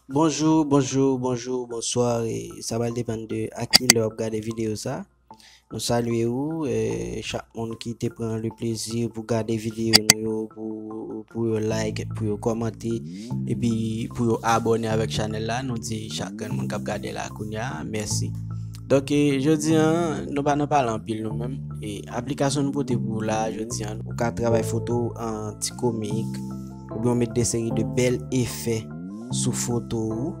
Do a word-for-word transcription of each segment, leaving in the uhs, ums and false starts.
Bonjou, bonjou, bonjou, bonswa. E sa pral depann de a ki lè w ap gade videyo sa. Nou salye ou, e, chak moun ki te pran le plezi pou gade videyo nou yo, pou, pou yo like, pou yo kòmante, epi pou yo abòne avèk chanèl la. Nou di chak grenn moun k ap gade la kounye a, mèsi. Donk, e, jodi a, nou pa nan pale anpil nou menm. E, aplikasyon nou pote pou ou la, jodi a, ou ka travay foto w an ti komik, oubyen w met de seri de bèl efè sou foto ou.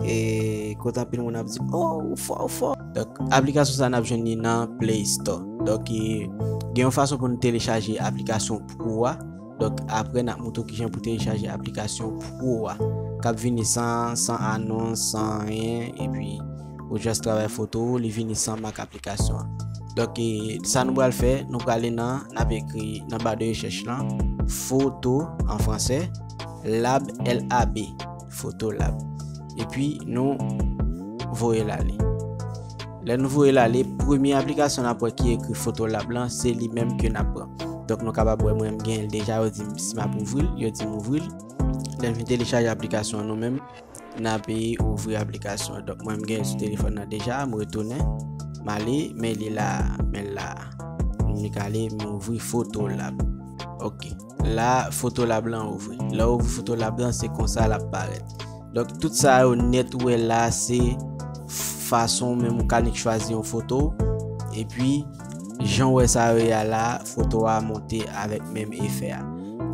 E kote anpil moun ap di, "Oh, ou fò, ou fò." Donk, aplikasyon sa n ap jwenn li nan Play Store. Donk, e, gen yon fason pou nou telechaje aplikasyon Pro a. Donk, apre n ap montre w kijan pou telechaje aplikasyon Pro a. K ap vini san, san anons, san anyen, epi ou just travay foto ou, li vini san mak aplikasyon an. Donk, e, sa nou pral fè, nou prale nan, n ap ekri nan ba de rechèch lan, foto an fransè, lab, L A B, Fotolab. Epi nou voye l ale. Lè nou voye l ale, premye aplikasyon n ap wè ki ekri Fotolab lan, se li menm ke n ap pran. Donk nou kapab wè mwen m gen l deja, yo di m si m ap ouvri l, yo di m ouvri l. Lè n fin telechaje aplikasyon an nou menm, n ap ouvri aplikasyon an. Donk mwen m gen l sou telefòn nan deja, m retounen, m ale, men li la, men l la. M nik ale, m ouvri Fotolab. Ok. La, Fotolab lan ouvri. Lè w ouvri Fotolab lan, se konsa l ap parèt. Donk, tout sa yo nèt ou wè la, se fason ou menm ou ka nik chwazi yon foto. Epi, jan w wè sa yo ye a la, foto a monte avèk menm efè a.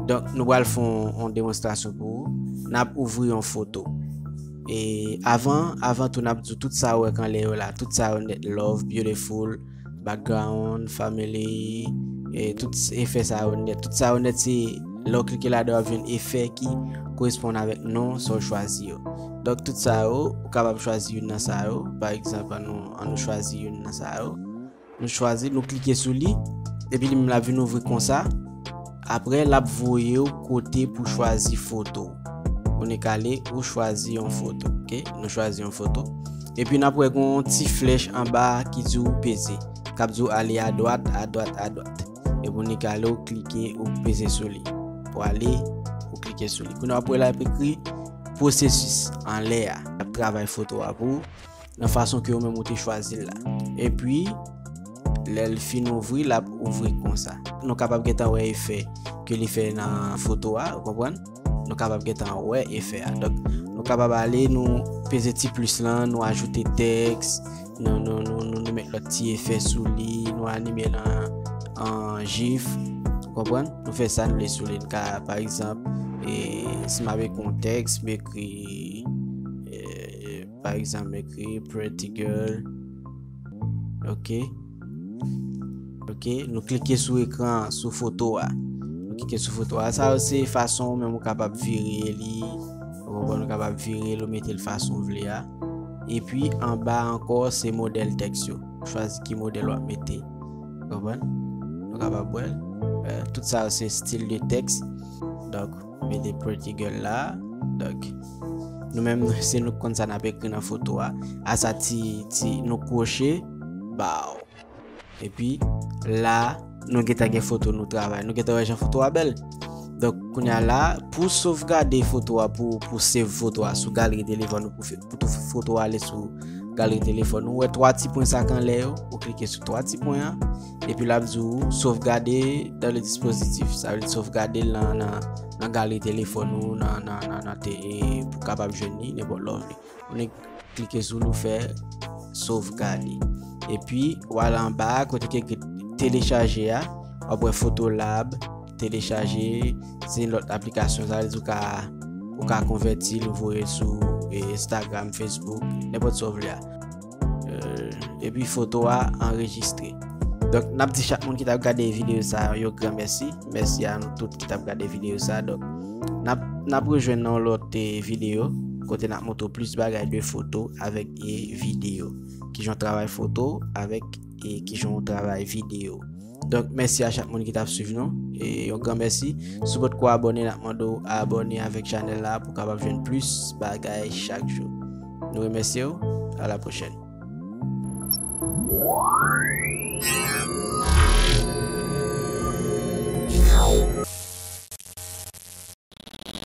Donk, nou pral fè yon, yon demonstrasyon pou ou. N ap ouvri yon foto. E avan, avan tou, n ap di w tout sa w wè k anlè yo la, tout sa yo nèt, love, beautiful, background, family, e tout efè sa yo nèt. Tout sa yo nèt, se lè w klike ladan, w ap jwenn efè ki koresponn avèk non sa w chwazi yo. Donk, tout sa yo, ou kapab chwazi youn nan sa yo. Pa egzanp, ann nou, ann nou chwazi youn nan sa yo. Nou chwazi, nou klike sou li, epi li menm l ap vin ouvri konsa. Apre, l ap voye w kote pou chwazi foto. Ou nik ale, ou chwazi yon foto. Ok, nou chwazi yon foto. Epi n ap wè gen yon ti flèch anba ki di w peze. K ap di w ale adwat, adwat, adwat. Epi ou nik ale, ou klike, ou peze sou li. Pou ale, ou klike sou li. Kounye a w ap wè la ap ekri pwosesis anlè a. L ap travay foto a pou ou nan fason ke ou menm ou te chwazi l la. Epi, lè l fin ouvri, l ap ouvri konsa. Nou kapab gentan wè efè ke li fè nan foto a, ou konprann? Nou kapab gentan wè efè a. Donk, nou kapab ale, nou peze ti plis lan, nou ajoute tèks, nou, nou, nou, nou, nou met lòt ti efè sou li, nou anime l an, an gif, ou konprann? Nou fè sa nou vle sou li. Nou ka, pa egzanp, e, si m ap ekri yon tèks, m ekri, e, Pa egzanp, m ekri pretty girl. Ok. Ok, nou klike sou ekran an, sou foto a. Nou klike sou foto a. Sa yo se fason ou menm ou kapab vire li. Ou konprann, ou kapab vire l, ou mete l fason w vle a. Epi, anba ankò, se modèl tèks yo. Ou chwazi ki modèl w ap mete. Ou konprann? Nou kapab wè l. Euh, tout sa yo se stil de tèks. Donk, mete pretty girl la. Donk, nou menm, se nou k konn sa n ap ekri nan foto a. A sa ti, ti, nou kwoche, baw. Epi, la, nou gentan gen foto nou travay. Nou gentan wè jan foto a bèl. Donk, kounye a la, pou sovgade foto a, pou, pou save foto a sou galri telefòn ou, pou, fè- pou tou foto a ale sou galri telefòn ou, ou wè twa ti pwen sa k anlè yo, ou klike sou twa ti pwen an, epi l ap di w sovgade dans le dispositif, sa vle di sovgade l nan, nan, nan galri telefòn ou, nan, nan, nan, nan te, e, pou w kapab jwenn li nenpòt lè w vle. Ou nik klike sou l, ou fè sovgade. Epi, w al anba a, kote ki ekri telechaje a, w ap wè Fotolab, telechaje, se yon lòt aplikasyon, sa vle di w ka, ou ka konvèti l, ou voye l sou, e, Instagram, Facebook, nenpòt sa w vle a. Euh, epi foto a anrejistre. Donk, n ap di chak moun ki t ap gade videyo sa yo granmèsi. Mèsi a nou tout ki t ap gade videyo sa. Donk, n ap, n ap rejwenn nan yon lòt, eh, videyo kote n ap montre w plis bagay de foto avèk, eh, videyo. Kijan w travay foto avèk, eh, kijan w travay videyo. Donk, mèsi a chak moun ki t ap swiv nou. E yon gran mèsi. Si w potko abòne, n ap mande w abòne avèk chanèl la pou w kapab jwenn plis bagay chak jou. Nou remèsye w. A la pwochèn.